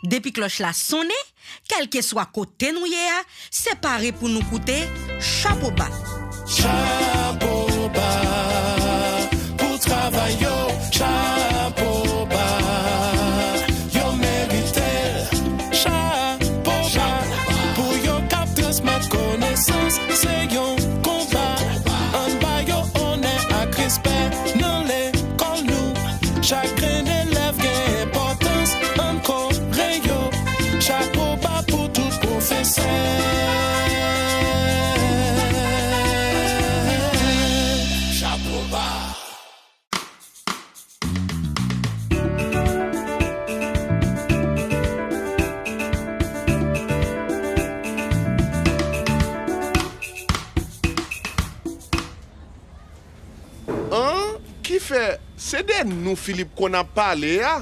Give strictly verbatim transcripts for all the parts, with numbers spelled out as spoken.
Depi klòch la sonnen, kèlkeswa kote nou ye a, se pare pou nou koute Chapo Ba. Chapo ba pou travay yo, chapo ba, yo merite l. Chapo ba pou yo k ap transmèt konesans, se yon konba. Ann ba yo onè ak respè nan lekòl nou. Chak grenn elèv gen enpòtans, ann kore yo. Chapo ba pou tout pwofesè. Chapo ba. An, ki fè se de nou Filip konn ap pale a?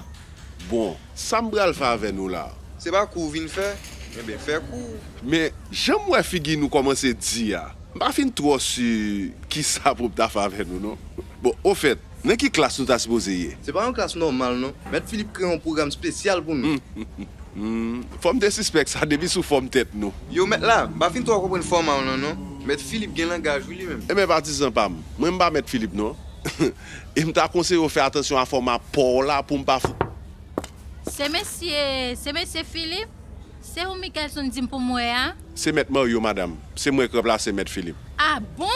Bon, sa m pral fè avè nou la? Se pa kou w vin fè? Enben, fè kou w. Men, jan m wè figi nou kòmanse di a, m pa fin twò si kisa pou m ta fè avè nou, non. Bon, ofèt, nan ki klas nou ta sipoze ye? Se pa yon klas nòmal, non. Mèt Filip kreye yon pwogram espesyal pou nou. Hmm, fò m te sispèk sa depi sou fòm tèt nou. Yo, mèt la, m pa fin twò konprann fòma w lan, non. Mèt Filip gen langaj, wi, li menm. Enben, patizan pa m, mwen m pa Mèt Filip, non. E m ta konseye w fè atansyon a fòma pa w la pou m pa fou. Se mesye, se mesye Filip? Se ou Mikelson di m pou m wè a? Se Mèt Maryo, madanm. Se mwen k ranplase Mèt Filip. A bon?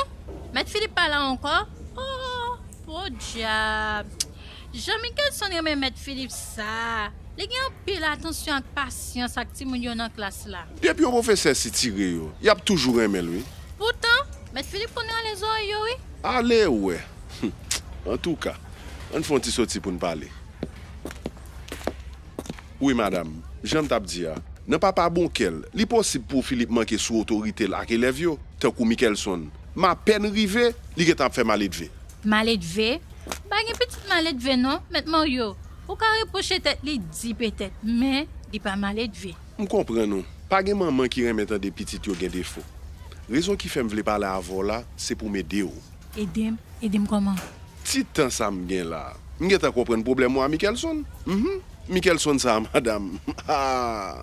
Mèt Filip pa la ankò? Oh, podyab! Jan Mikelson renmen Mèt Filip sa! Li gen anpil atansyon ak pasyans ak timoun yo nan klas la. Depi yon pwofesè sitire yo, y ap toujou renmen l, wi. Poutan, Mèt Filip konn rale zòrèy yo, wi. Ale wè! Antouka, ann fè yon ti soti pou n pale. Wi, madanm, jan m t ap di a, nan papa bon kè l, li posib pou Filip manke sou otorite l ak elèv yo, tankou Mikelson. M apèn rive, li gentan ap fè maledve. Maledve? M pa gen pitit maledve non, Mèt Maryo. Ou ka repwoche tèt li di petèt, men li pa maledve. M konprann ou. Pa gen manman ki renmen tande pitit yo gen defo. Rezon ki fè m vle pale avè w la, se pou m ede w. Ede m? Ede m kòman? Ti tan sa m gen la, m gentan konprann pwoblèm ou a Mikelson. Mhm. Mikelson sa a, madanm. Ah!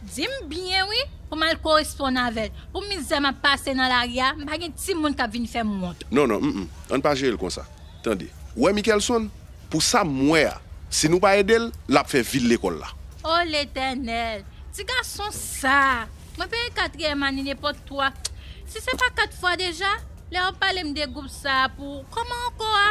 Di m byen wi, pou m al koresponn avè l. Pou mizè m ap pase nan lari a, m pa gen timoun k ap vin fè m wont. Non, non, mm, mm. Ann pa jere l konsa. Tande, ou wè Mikelson? Pou sa m wè a, si nou pa ede l, l ap fè vil lekòl la. O Letènèl! Ti gason sa a! Mwen peye katriyèm ane nenpòt twa. Si se pa kat fwa deja, lè w ap pale m de gwoup sa a pou kòman ankò a?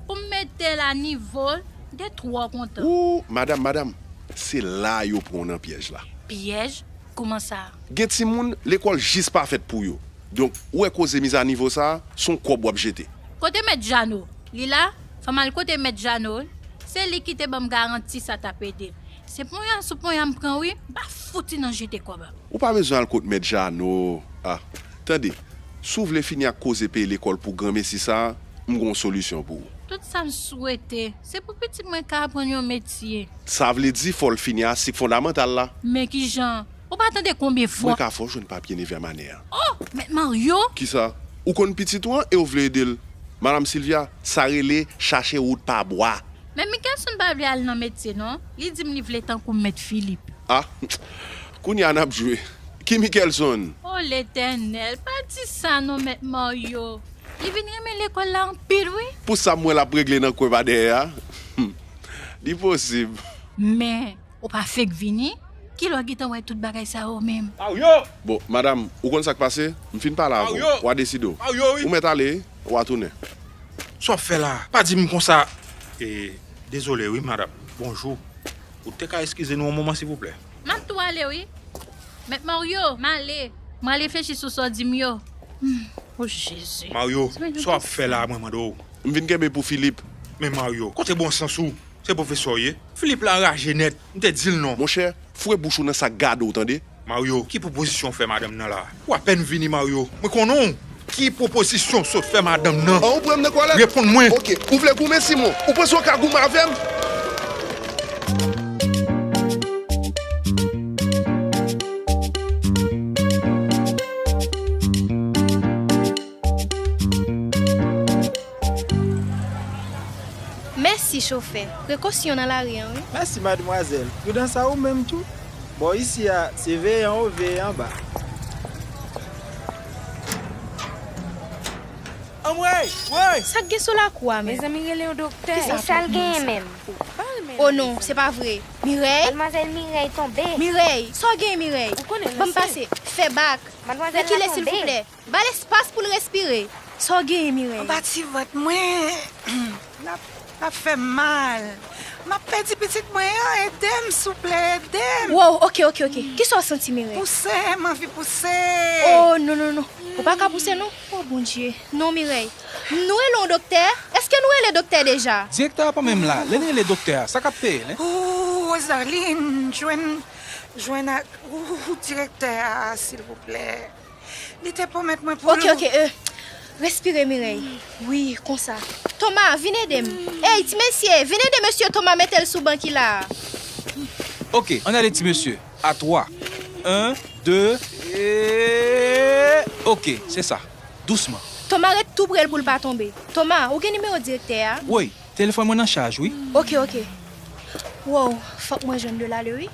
Pou m mete l a nivo l, m te twò kontan. Ooh, madanm, madanm, se la a yo pran w nan pyèj la. Pyèj? Kouman sa? Gen timoun, lekòl jis pa fèt pou yo. Donk, ou wè koze mizanivo sa a, se yon kòb w ap jete. Kote Mèt Jano? Li la? Fò m al kote Mèt Jano wi. Se li ki te ban m garanti sa t ap ede m. Se ponya sou ponya m pran wi, m pa fouti nan jete kòb la. Ou pa bezwen al kot Mèt Jano. Ah, tande, si w vle fini ak koze peye lekòl pou granmesi sa a, m gen yon solisyon pou ou. Tout sa m swete, se pou pitit mwen ka aprann yon metye. Sa vle di fò l fini a sik fondamantal la. Men kijan? Ou pa tande konbyen fwa. Mwen ka fè w jwenn papye nevyèm ane a. Oh! Mèt Maryo! Kisa? Ou konn pitit ou an e w vle ede l. Madam Silvya, sa rele chache wout pa bwa. Men Mikelson pa vle al nan metye non. Li di m li vle tankou Mèt Filip. Ah! Kounye a n ap jwe. Ki Mikelson? Oh Letènèl, pa di sa non Mèt Maryo. Li vin renmen lekòl la anpil wi. Pou sa m wè l ap regle nan kwen pa dèyè a. Li posib. Men, Ou pa fenk vini? Kilè w gentan wè tout bagay sa yo menm? Maryo! Bon, madanm, ou konn sa k pase? M fin pale avè w. Maryo! W a deside w. Maryo, wi. Ou mèt ale, w a tounen. Sa w ap fè la a? Pa di m konsa. E, dezole wi, madanm. Bonjou. Ou te ka eskize nou yon moman, silvouplè? M ap tou ale, wi. Mèt Maryo, m ale. M al reflechi sou sa w di m yo. Hmm. O Jezi. Maryo, sa w ap fè la a, mwen mande w? M vin kenbe pou Filip. Men Maryo, kote bon sans ou? Se pwofesè w ye? Filip la raje nèt, m te di l non. Monchè, foure bouch ou nan sa k gade w, tande? Maryo, ki pwopozisyon w fè madanm nan la a? Ou apèn vini, Maryo. Mwen konnen w. Ki pwopozisyon w sot fè madanm nan? An, ou pran m nan kòlèt? Reponn mwen. Oke, ou vle goumen, Simon? Ou panse w ka goumen avè m? Mèsi, Chofè, prekosyon nan lari an, wi. Mèsi, madmwazèl. Pridans a ou menm tou. Bò isi a, se veye anwo, veye anba. Anmwey! Woy! Sa k gen sou lakou a menm? Mezanmi, rele yon doktè. Kisa? Men sa l genyen menm? O non, se pa vre. Mirèy? Madmwazèl Mirèy tonbe. Mirèy, sa w genyen, Mirèy? Ou konnen, ban m pase. Fè bak. Madmwazèl la tonbe. Rekile, silvouplè. Ba l espas pou l respire. Sa w genyen, Mirèy? Anba ti vant mwen, l ap, l ap fè m mal. M ap pèdi pitit mwen an, ede m, souple, ede m. Wow, oke, oke, oke. Kisa w santi, Mirèy? Pouse, m anvi pouse. Oh, non, non, non. Ou pa ka pouse, non. Oh, Bondye. Non, Mirèy. Nou rele yon doktè? Èske nou rele doktè deja? Direktè a pa menm la. Lè n rele doktè a, sa k ap peye l, en? Ooh, Rosaline, jwenn, jwenn ak, ooh, direktè a, silvouplè. Li te pwomèt mwen pou l. Oke, oke, euh, respire, Mirèy. Wi, konsa. Toma, vin ede m. Ey, ti mesye, vin ede mesye Toma mete l sou ban ki la a. Oke, ann ale, ti mesye. A twa. En, de, e, oke, se sa. Dousman. Toma, ret tou pre l pou l pa tonbe. Toma, ou gen nimewo direktè a? Woy, telefòn mwen nan chaj, wi. Oke, oke. Wow, fòk mwen jwenn Delale, wi.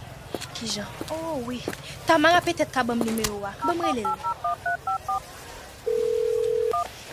Kijan? Oh, wi. Tamara petèt ka ban m nimewo a. Ban m rele l.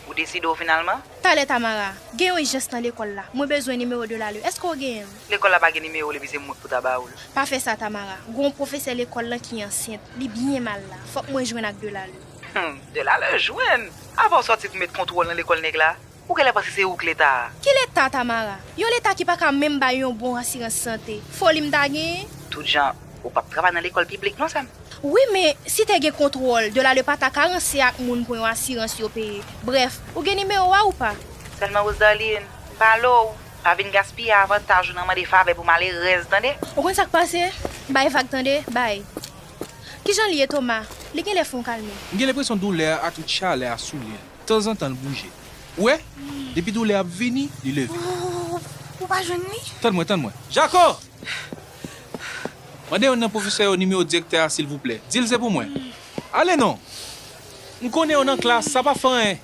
Ou deside w finalman? Talè, Tamara. Gen yon ijans nan lekòl la. Mwen bezwen nimewo Delale. Èske w genyen l? Lekòl la pa gen nimewo l epi se mwen k pou ta ba ou l. Pa fè sa, Tamara. Gen yon pwofesè lekòl lan ki ansent. Li byen mal la. Fòk mwen jwenn ak Delale. Hmm, Delale jwenn! Avan w sòti pou met kontwòl nan lekòl nèg la, ou genlè panse se ou k Leta a. Ki Leta, Tamara? Yon Leta ki pa ka menm bay yon bon asirans sante. Foli m ta genyen? Tout jan, ou p ap travay nan lekòl piblik non, sè m. Wi, men si te gen kontwòl, Delale pa ta ka ranse ak moun pou yon asirans yo peye. Brèf, ou gen nimewo a ou pa? Sèlman Rose Darline, m pale w, pa vin gaspiye avantaj ou nan mande favè pou malerèz, tande? Ou konn sa k pase? Bay vag, tande? Bay. Kijan l ye, Toma? Li genlè fè w kalme. M gen lenpresyon doulè a ak tout chalè a sou li. Tanzantan l bouje. Ou wè? Depi doulè a ap vini, li leve. Ou, ou pa jwenn li? Tann mwen, tann mwen. Jako! Mande youn nan pwofesè yo nimewo direktè a, silvouplè. Di l se pou mwen. Ale non! M konnen yo nan klas, sa pa fè anyen.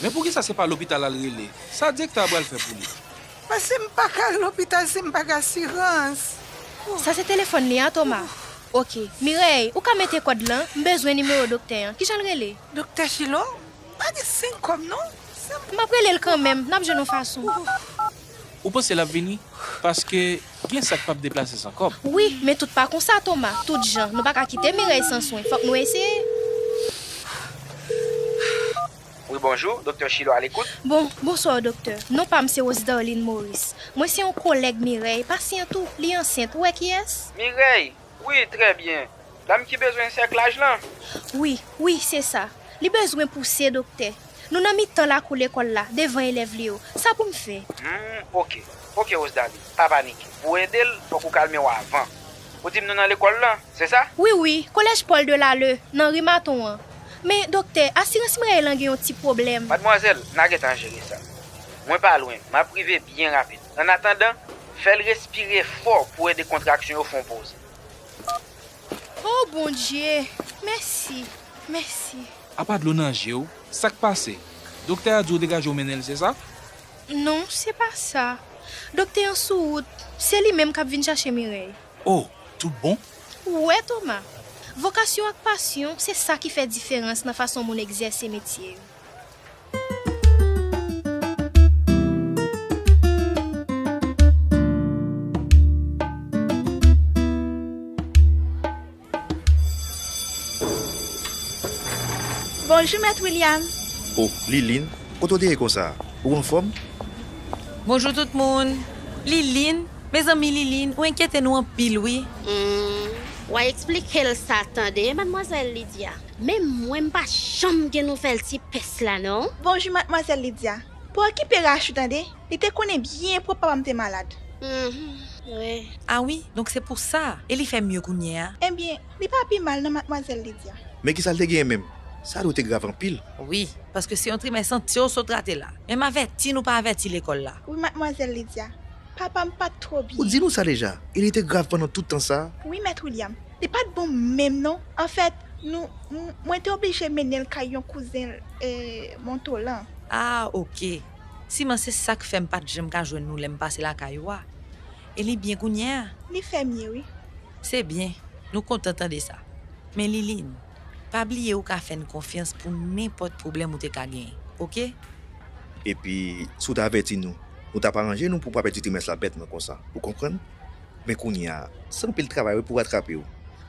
Men poukisa se pa lopital al rele? Sa direktè a pral fè pou li? Paske m pa ka al lopital si m pa gen asirans. Sa se telefòn li a, Toma. Oke. Mirèy, ou ka mete kòd lan? M bezwen nimewo doktè an. Kijan l rele? Doktè Chilo? Pa gen senk kòb, non. M ap rele l kanmenm. N ap jwenn yon fason. Ou panse l ap vini? Paske gen sa k p ap deplase san kòb. Wi, men tout pa konsa, Toma. Tout jan, nou pa ka kite Mirèy san swen. Fòk nou eseye. Wi, bonjou, Doktè Chilo a lekout. Bon, bonswa, doktè. Non pa m se Rose Darline Maurice. Mwen se yon kolèg Mirèy, pasyant ou, li ansent, ou wè kiyès? Mirèy? Wi, trè byen. Dam ki bezwen sèklaj lan? Wi, wi, se sa. Li bezwen pouse, doktè. Nou nan mitan lakou lekòl la, devan elèv li yo. Sa pou m fè? Hmm, oke. Oke, Rose Darline, pa panike. Pou w ede l, fòk ou kalme w avan. Ou di m nou nan lekòl lan, se sa? Wi, wi, kolèj Paul Delaleud, nan ri Maton an. Men, doktè, asirans Mirèy lan gen yon ti pwoblèm. Madmwazèl, n a gentan jere sa. Mwen pa lwen, m ap rive byen rapid. Annatandan, fè l respire fò pou ede kontraksyon yo fè yon poze. Oh, Bondye! Mèsi, mèsi. Apa dlo nan je w, sa k pase? Doktè a di w degaje w mennen l, se sa? Non, se pa sa. Doktè an sou wout. Se li menm k ap vin chache Mirèy. Oh, tout bon? Ou wè, Toma, vokasyon ak pasyon, se sa ki fè diferans nan fason moun egzèse metye yo. Bonjou, Mèt William. Oh, Liline, kote w te ye konsa? Ou anfòm? Bonjou tout moun. Liline, mezanmi Liline, ou enkyete nou anpil wi. Hmm, w a eksplike l sa tande, madmwazèl Lydia. Men mwen m pa janm gen nouvèl ti pès la non. Bonjou, madmwazèl Lydia. Pa okipe Rachou tande. Li te konnen byen pwòp papa m te malad. Mhm, wi. A wi, donk se pou sa, e li fè mye kounye a? Ebyen, li pa pi mal non, madmwazèl Lydia. Men kisa l te genyen menm? Sa dwe te grav anpil. Wi, paske se yon trimès antye w sot rate la. Men m avèti nou pa avèti lekòl la. Wi, madmwazèl Lydia. Papa m pa t twò byen. Ou di nou sa deja, e li te grav pandan tout tan sa a? Wi, mèt William. Li pa t bon menm non. Anfèt, nou, m-, mwen te oblije mennen l kay yon kouzen l, e, Montolan. A, oke. Siman se sa k fè m pa t janm ka jwenn nou lè m pase lakay ou a. E li byen kounye a? Li fè mye, wi. Se byen. Nou kontan tande sa. Men Liline, pa bliye ou ka fè n konfyans pou nenpòt pwoblèm ou te ka genyen, oke? Epi, si w t avèti nou, nou t ap aranje nou pou w pa pèdi trimès la bètman konsa. Ou konprann? Men kounye a, se anpil travay wi pou ratrape w.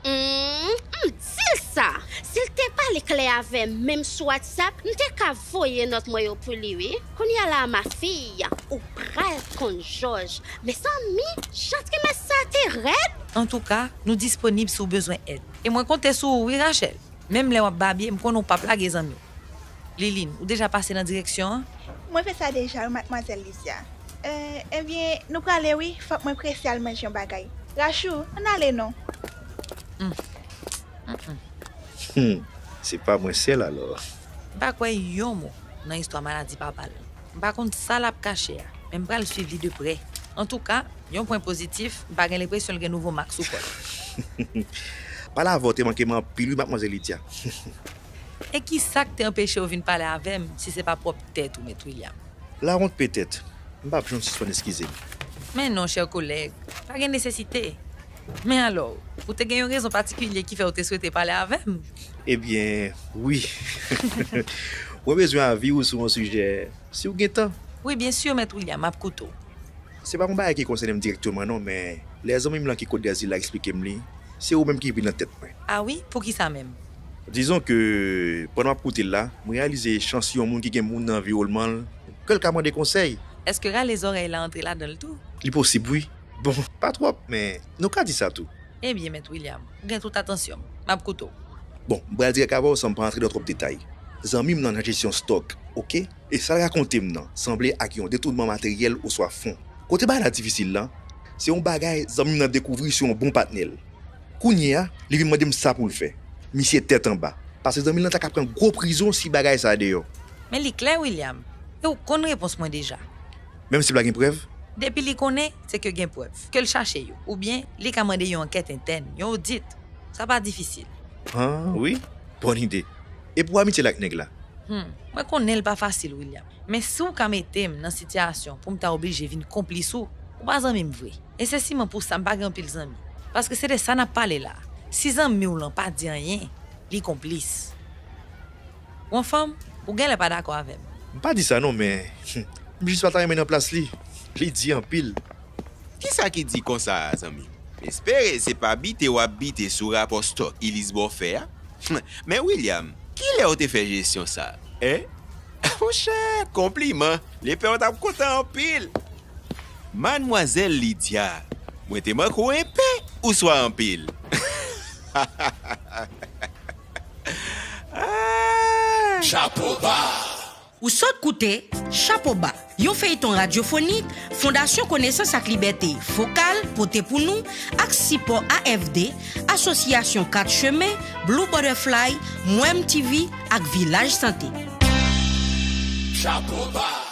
Hmm, m di l sa! Si l te pale klè avè m, menm sou WhatsApp, m te ka voye nòt mwen yo pou li, wi. Kounye a la, ma fille, ou pral konn jòj. Mezanmi, jan trimès sa te rèd! Antouka, nou disponib si w bezwen èd. E mwen konte sou ou, wi, Rachel. Menm lè w ap babye, m konnen w p ap lage zanmi w. Liline, ou deja pase nan direksyon an? Mwen fè sa deja, wi, madmwazèl Lydia. E, ebyen, nou prale, wi. Fòk mwen prese al manje yon bagay. Rachou, ann ale non. Hmm. Mm-mm. Hmm, se pa mwen sèl alò. M pa kwè yon mo nan istwa maladi papa l. M pa konn sa l ap kache a, men m pral swiv li de prè. Antouka, yon pwen pozitif, m pa gen lenpresyon l gen nouvo mak sou kò l. Pale avè w te manke m anpil wi, madmwazèl Lydia. E kisa k te anpeche w vin pale avè m si se pa pwòp tèt ou, Mèt William? Lawont petèt. M p ap janm sispann eskize m. Men non, chè kolèg, pa gen nesesite. Men alò, ou te gen yon rezon patikilye ki fè w te swete pale avè m? Ebyen, wi. Mwen bezwen avi w sou yon sijè, si w gen tan. Wi, byen si, Mèt William, m ap koute w. Se pa yon bagay ki konsène m dirèkteman non, men lè zanmi m lan ki Côte d'Azur la eksplike m li, se ou menm ki vin nan tèt mwen. A wi? Poukisa menm? Dizon ke, pandan m ap koute l la, m reyalize chans yon moun ki gen moun nan anviwònman l, ke l ka mande konsèy. Èske rale zòrèy la antre ladan l tou? Li posib, wi. Bon, pa twòp, men nou ka di sa tou. Ebyen, Mèt William, ou gen tout atansyon m. M ap koute w. Bon, m pral dirèk avè w san m pa antre nan twòp detay. Zanmi m nan nan jesyon stòk, oke? E sa l rakonte m nan sanble ak yon detounman materyèl oswa fon. Kote bagay la difisil la, se yon bagay zanmi m nan dekouvri sou yon bon patnè l. Kounye a, li vin mande m sa pou l fè. Misye tèt anba. Paske zanmi l lan ta ka pran gwo prizon si bagay sa deyò. Men li klè, William. E ou konn repons mwen deja. Menm si l pa gen prèv? Depi li konnen, se ke gen prèv. Ke l chache yo. Oubyen, li ka mande yon ankèt entèn, yon odit. Sa pa difisil. Ah, wi. Bòn ide. E pou amitye l ak nèg la? Hmm, mwen konnen l pa fasil, William. Men si w ka mete m nan sitiyasyon pou m ta oblije vin konplis ou, ou pa zanmi m vre. E se siman pou sa m pa gen anpil zanmi. Paske se de sa n ap pale la. Si zanmi w lan pa di anyen, li konplis. Ou anfòm? Ou genlè pa dakò avè m. M pa di sa non, men m jis pa ta renmen nan plas li. Li di anpil. Kisa ki di konsa a, zanmi m? M espere se pa bite w ap bite sou rapò stòk Ilisbò fè a. Men William, kilè w te fè jesyon sa a? Hein? Monchè, konpliman! Lepè w t ap kontan anpil! Madmwazèl Lydia, mwen te manke w enpe oswa anpil? Ah! Chapo ba! Ou sot koute Chapo Ba, yon feyton radyofonik Fondasyon Konesans ak Libète Fokal pote pou nou ak sipò A F D, Asosyasyon Kat Chemen, Blue Butterfly, Mwem T V ak Vilaj Sante. Chapo Ba!